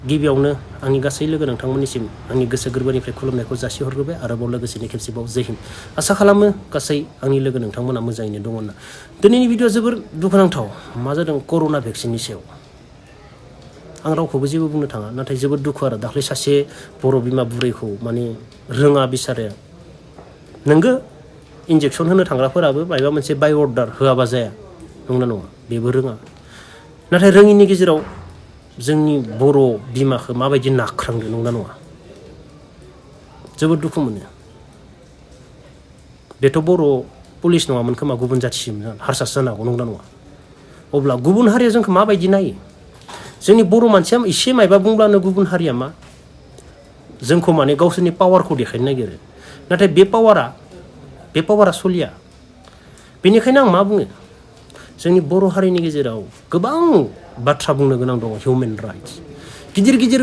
गिबियावनो आंनि गासै लोगो नोंथांमोननिसिम आंनि गोसो गोरबोनिफ्राय खुलुमनायखौ जासिहरग्रोबाय आरोबाव लोगोसेनो खेबसेबाव जै हिन्द आसा खालामो गासै आंनि लोगो नोंथांमोना मोजाङैनो दङ होनना दिनैनि भिडिअआ जोबोर दुखुनांथाव मा जादों कर'ना भेक्सिननि सायाव आं रावखौबो जेबो बुंनो थाङा नाथाय जोबोद दुखु आरो दाख्लै सासे बर' बिमा बुरैखौ माने रोङा बिसारे नोंगो इन्जेक्सन होनो थांग्राफोराबो माबा मोनसे बाय अर्डार होआबा जाया नंगौना नङा बेबो रोङा नाथाय रोङिनि गेजेराव जोंनि बर' बिमाखौ माबायदि नाख्रांदो नंगौना नङा जोबोद दुखु मोनो बेथ' बर' पुलिस नङामोन खोमा गुबुन जाथिसिमोन हारसासो जानो हागौ नंगौना नङा अब्ला गुबुन हारिया जोंखौ माबायदि नायो जोंनि बर' मानसिया एसे मायबा बुंब्लानो गुबुन हारिया मा जोंखौ माने गावसोरनि पावारखौ देखायनो नागिरो नाथाय बे पावारा सलिया बेनिखायनो आं मा बुङो जोंनि बर' हारिनि गेजेराव गोबां बाथ्रा बुंनो गोनां दङ हिउमेन राइट्स गिदिर गिदिर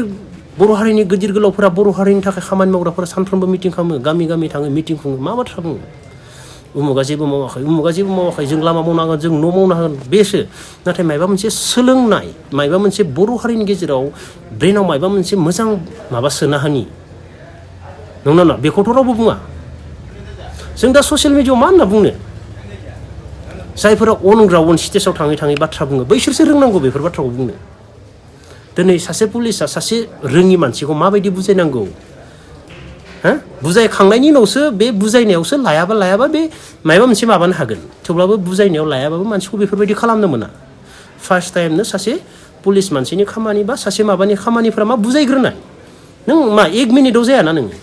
बर' हारिनि गिदिर गोलावफोरा बर' हारिनि थाखाय खामानि मावग्राफोरा सानफ्रोमबो मिटिं खालामो गामि गामि थाङो मिटिं खुङो मा बाथ्रा बुङो उमुगा जेबो मावाखै जों लामा मावनांगोन जों न' मावनो हागोन बेसो नाथाय मायबा मोनसे सोलोंनाय मायबा मोनसे बर' हारिनि गेजेराव ब्रेनाव मायबा मोनसे मोजां माबा सोना होनि नंगौना बेखौथ' रावबो बुङा जों दा ससियेल मिडियाआव मा होनना बुंनो जायफोरा अन ग्राउन्ड स्टेजाव थाङै थाङै बाथ्रा बुङो बैसोरसो रोंनांगौ बेफोर बाथ्राखौ बुंनो दिनै सासे पुलिसा सासे रोङि मानसिखौ माबायदि बुजायनांगौ बुजायखांनायनि उनावसो बे बुजायनायावसो लायाबा बे मायबा मोनसे माबानो हागोन थेवब्लाबो बुजायनायाव लायाबाबो मानसिखौ बेफोरबायदि खालामनो मोना फार्स्ट टाइमनो सासे पुलिस मानसिनि खामानि बा सासे माबानि खामानिफ्रा मा बुजायग्रोनाय नों मा 1 मिनिटाव जायाना नोङो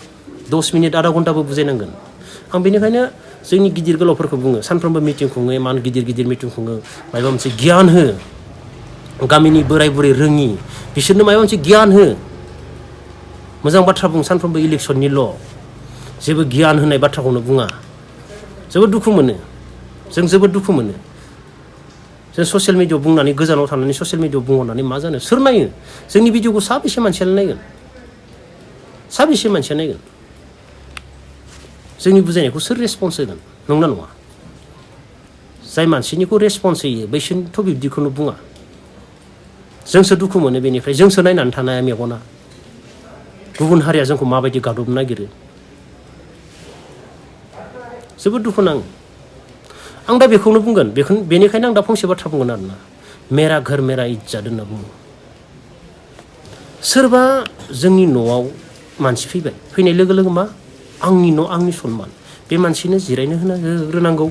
10 मिनिट आधा घन्टाबो बुजायनांगोन आं बेनिखायनो जोंनि गिदिर गोलावफोरखौ बुङो सानफ्रोमबो मिटिं खुङो इमान गिदिर मिटिं खुङो मायबा मोनसे गियान हो गामिनि बोराय बुरै रोङि बिसोरनो मायबा मोनसे गियान हो मोजां बाथ्रा बुं सानफ्रोमबो इलेक्सननिल' जेबो गियान होनाय बाथ्राखौनो बुङा जोबोद दुखु मोनो जों ससियेल मिडियाआव बुंनानै गोजानाव थानानै ससियेल मिडियाआव बुंहरनानै मा जानो सोर नायो जोंनि भिडिअखौ साबेसे मानसिया नायगोन जोंनि बुजायनायखौ सोर रेसपन्स होगोन नंगौना नङा जाय मानसिनिखौ रेसपन्स होयो बैसोरथ' बिब्दिखौनो बुङा जोंसो दुखु मोनो बेनिफ्राय जोंसो नायनानै थानो हाया मेगना गुबुन हारिया जोंखौ माबायदि गादबनो नागिरो जोबोद दुखु नाङो आं दा बेखौनो बुंगोन बेनिखायनो आं दा फंसे बाथ्रा बुंगोन आरोना मेरा घर मेरा इज्जत होनना बुङो सोरबा जोंनि न'आव मानसि फैनाय लोगो लोगो मा आंनि न' आंनि सनमान बे मानसिनो जिरायनो होनांगौ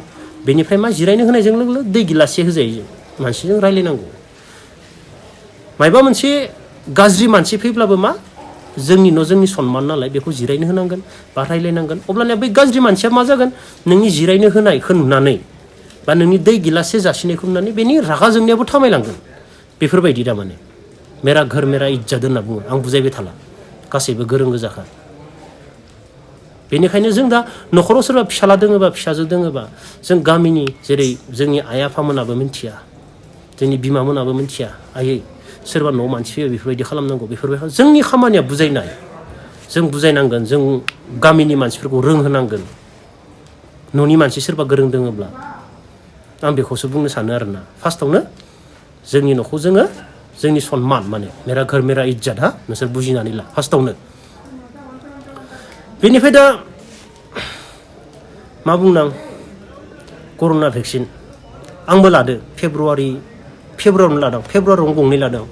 बेनिफ्राय मा जिरायनो होनायजों लोगो दै गिलाससे होजायो मानसिजों रायलायनांगौ मायबा मोनसे गाज्रि मानसि फैब्लाबो मा जोंनि न' जोंनि सनमान नालाय बेखौ जिरायनो होनांगोन बा रायलायनांगोन अब्लानिया बै गाज्रि मानसिया मा जागोन नोंनि जिरायनो होनायखौ नुनानै बा नोंनि दै गिलाससे जासिनायखौ नुनानै बेनि रागा जोंनायाबो थामायलांगोन बेफोरबायदि थारमाने मेरा घर मेरा इज्जत होनना बुङो आं बुजायबाय थाला गासैबो गोरों गोजाखा बेनिखायनो जों दा न'खराव सोरबा फिसाला दोङोबा फिसाजो दोङोबा जों गामिनि जेरै जोंनि आइ आफामोनाबो मिन्थिया जोंनि बिमामोनाबो मिन्थिया आयै सोरबा न'आव मानसि फैयो बेफोरबायदि खालामनांगौ बेफोरबायदि जोंनि खामानिया बुजायनाय जों बुजायनांगोन जों गामिनि मानसिफोरखौ रोंहोनांगोन न'नि मानसि सोरबा गोरों दोङोब्ला आं बेखौसो बुंनो सानो आरोना फार्स्टआवनो जोंनि न'खौ जोङो जोंनि सनमान माने मेरा घर मेरा इज्जत नोंसोर बुजिनानै ला फार्स्टआवनो बेनिफ्राय दा मा बुंनां कर'ना भेक्सिन आंबो लादो फेब्रुवारियावनो लादों फेब्रुवारियावनो गंनै लादों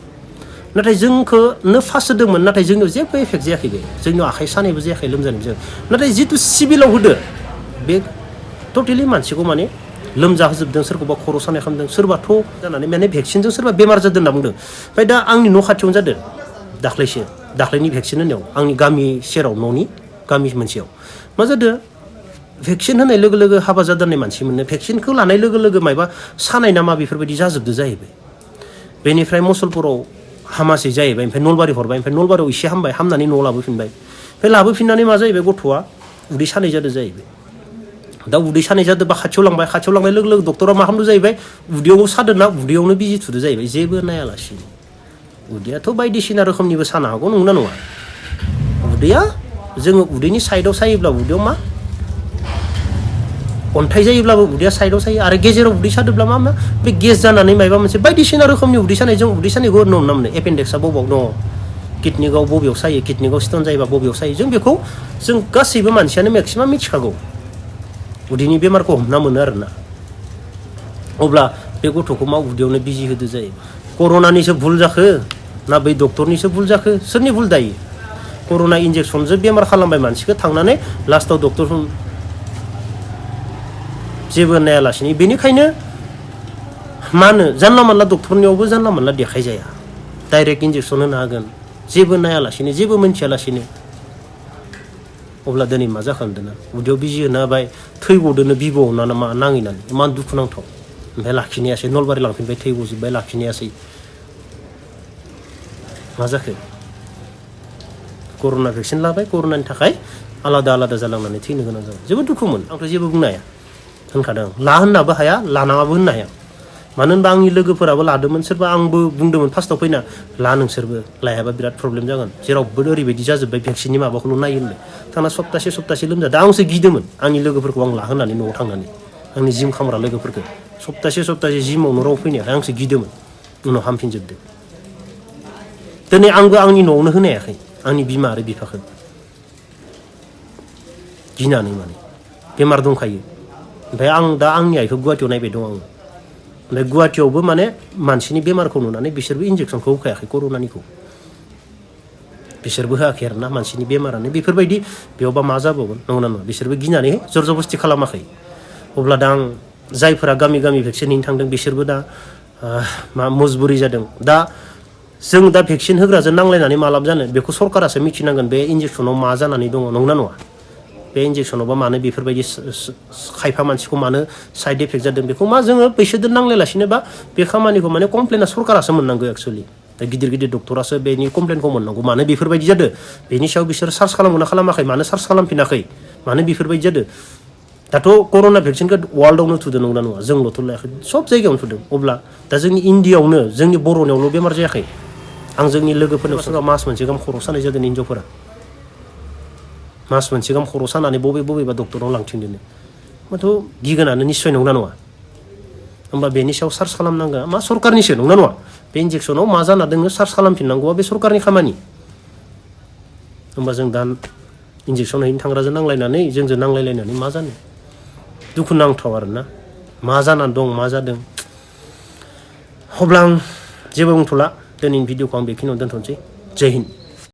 नाथाय जोंखौनो फार्स्ट होदोंमोन नाथाय जोंनियाव जेबो एफेक्ट जायाखै बे जोंनियाव आखाइ सानायबो जायाखै लोमजानायबो जायाखै नाथाय जिथु सिभिलाव होदो बे टटेलि मानसिखौ माने लोमजाहोजोबदों सोरखौबा खर' सानाय खालामदों सोरबाथ' जानानै माने भेक्सिनजों सोरबा बेमार जादों होनना बुंदों ओमफ्राय दा आंनि न' खाथियावनो जादों दाख्लैनि भेक्सिन होनायाव आंनि गामि सेराव न'नि गामि मोनसेयाव मा जादों भेक्सिन होनाय लोगो लोगो हाबा जादोंनाय मानसि मोननो भेक्सिनखौ लानाय लोगो लोगो मायबा सानाय नामा बेफोरबायदि जाजोबदो जाहैबाय बेनिफ्राय मुसलपुराव हामासै जाहैबाय ओमफ्राय नलबारि हरबाय ओमफ्राय नलबारियाव एसे हामनानै न'आव लाबोफिनबाय ओमफ्राय लाबोफिननानै मा जाहैबाय गथ'आ उदै सानाय जादों जाहैबाय दा उदै सानाय जादों बा खाथियाव लांनाय लोगो लोगो डक्टरा मा खालामदों जाहैबाय उदैयाव सादोंना उदैयावनो बिजि थुदो जाहैबाय जेबो नायालासिनो उदैयाथ' बायदिसिना रोखोमनिबो सानो हागौ नंगौना नङा उदैया जोङो उदैनि साइडआव सायोब्ला उदैयाव मा अन्थाइ जायोब्लाबो उदैया साइडआव सायो आरो गेजेराव उदै सादोब्ला मा बे गेस जानानै मायबा मोनसे बायदिसिना रोखोमनि उदै सानायजों उदै सानायखौ नुनो मोनो एपेन्डिक्सआ बबाव दङ किडनिकआव बबेयाव सायो किडनिकआव स्टन जायोबा बबेयाव सायो जों बेखौ जों गासैबो मानसियानो मेक्सिमाम मिथिखागौ उदैनि बेमारखौ हमना मोनो आरोना अब्ला बे गथ'खौ मा उदैयावनो बिजि होदो जायो कर'नानिसो भुल जाखो ना बै डक्टरनिसो भुल जाखो सोरनि भुल दायो कर'ना इन्जेक्सनजों बेमार खालामबाय मानसिखौ थांनानै लास्टाव डक्टर जेबो नायालासिनो बेनिखायनो मा होनो जानला मानला डक्टरनियावबो जानला मानला देखाय जाया डाइरेक्ट इन्जेक्सन होनो हागोन जेबो नायालासिनो जेबो मोनथियालासिनो अब्ला दिनै मा जाखांदों ना उदैयाव बिजि होना होबाय थै गदोनो बिबौ होननानै मा नाङैनानै इमान दुखुनांथाव ओमफ्राय लाखिनायासै नलबारि लांफिनबाय थै गजोब्बाय लाखिनायासै मा जाखो कर'ना भेक्सिन लाबाय कर'नानि थाखाय आलादा आलादा जालांनानै थैनो गोनां जाबाय जोबोद दुखुमोन आंथ' जेबो बुंनो हाया होनखादों ला होननाबो हाया लानाङाबो होननो हाया मानो होनबा आंनि लोगोफोराबो लादोंमोन सोरबा आंबो बुंदोंमोन फार्स्टआव फैना ला नोंसोरबो लायाबा बिराद प्रब्लेम जागोन जेरावबो ओरैबायदि जाजोब्बाय भेक्सिननि माबाखौल' नायो होनबाय थांना सप्तासे लोमजादों आंसो गिदोंमोन आंनि लोगोफोरखौ आं लाहोनानै न'आव थांनानै आंनि जिम खामग्रा लोगोफोरखौ सप्तासे जिमावनो राव फैनायाखाय आंसो गिदोंमोन उनाव हामफिनजोबदों दिनै आंबो आंनि न'आवनो होनो हायाखै आंनि बिमा आरो बिफाखौ गिनानै माने बेमार दंखायो ओमफ्राय आं दा आंनि आइखौ गुवाहाटियाव नायबाय दं आङो ओमफ्राय गुवाहाटियावबो माने मानसिनि बेमारखौ नुनानै बिसोरबो इन्जेक्सनखौ होखायाखै कर'नानिखौ बिसोरबो होआखै आरोना मानसिनि बेमारानो बेफोरबायदि बेयावबा मा जाबावगोन नंगौना नङा बिसोरबो गिनानै जर जबस्ति खालामाखै अब्ला दा आं जायफोरा गामि भेक्सिन हैनो थांदों बिसोरबो दा मा मजबुरि जादों दा जों दा भेक्सिन होग्राजों नांलायनानै मा लाब जानो बेखौ सरकारासो मिथिनांगोन बे इन्जेक्सनाव मा जानानै दङ नंगौना नङा बे इन्जेक्सनावबा मानो बेफोरबायदि खायफा मानसिखौ मानो साइड इफेक्ट जादों बेखौ मा जोङो बैसोरजों नांलायलासिनो बा बे खामानिखौ माने कमप्लेना सरकारासो मोननांगौ एक्सुवेलि दा गिदिर डक्टरासो बेनि कमप्लेनखौ मोननांगौ मानो बेफोरबायदि जादों बेनि सायाव बिसोर सार्च खालामगोना खालामाखै मानो सार्च खालामफिनाखै मानो बेफोरबायदि जादों दाथ' कर'ना भेक्सिनखौ वार्ल्डआवनो थुदों नंगौना नङा जोंल'थ' लायाखै सब जायगायावनो थुदों अब्ला दा जोंनि इण्डियाआवनो जोंनि बर'नियावल' बेमार जायाखै आं जोंनि लोगोफोरनाव सोरबा मास मोनसे गाहाम खर' सानाय जादों हिनजावफोरा मास मोनसे गाहाम खर' सानानै बबेबा डक्टराव लांथिंदों होमबाथ' गिगोनानो निस्सय नंगौना नङा होमबा बेनि सायाव सार्च खालामनांगौ मा सरकारनिसो नंगौना नङा बे इन्जेक्सनाव मा जाना दङ सार्च खालामफिननांगौआ बे सरकारनि खामानि होमबा जों दा इन्जेक्सन हैनो थांग्राजों नांलायनानै जोंजों नांलायलायनानै मा जानो दुखु नांथाव आरोना मा जानानै दं मा जादों अब्ला आं जेबो बुंथ'ला दिनैनि भिडिअखौ आं बेखिनियाव दोनथ'नोसै जय हिन्द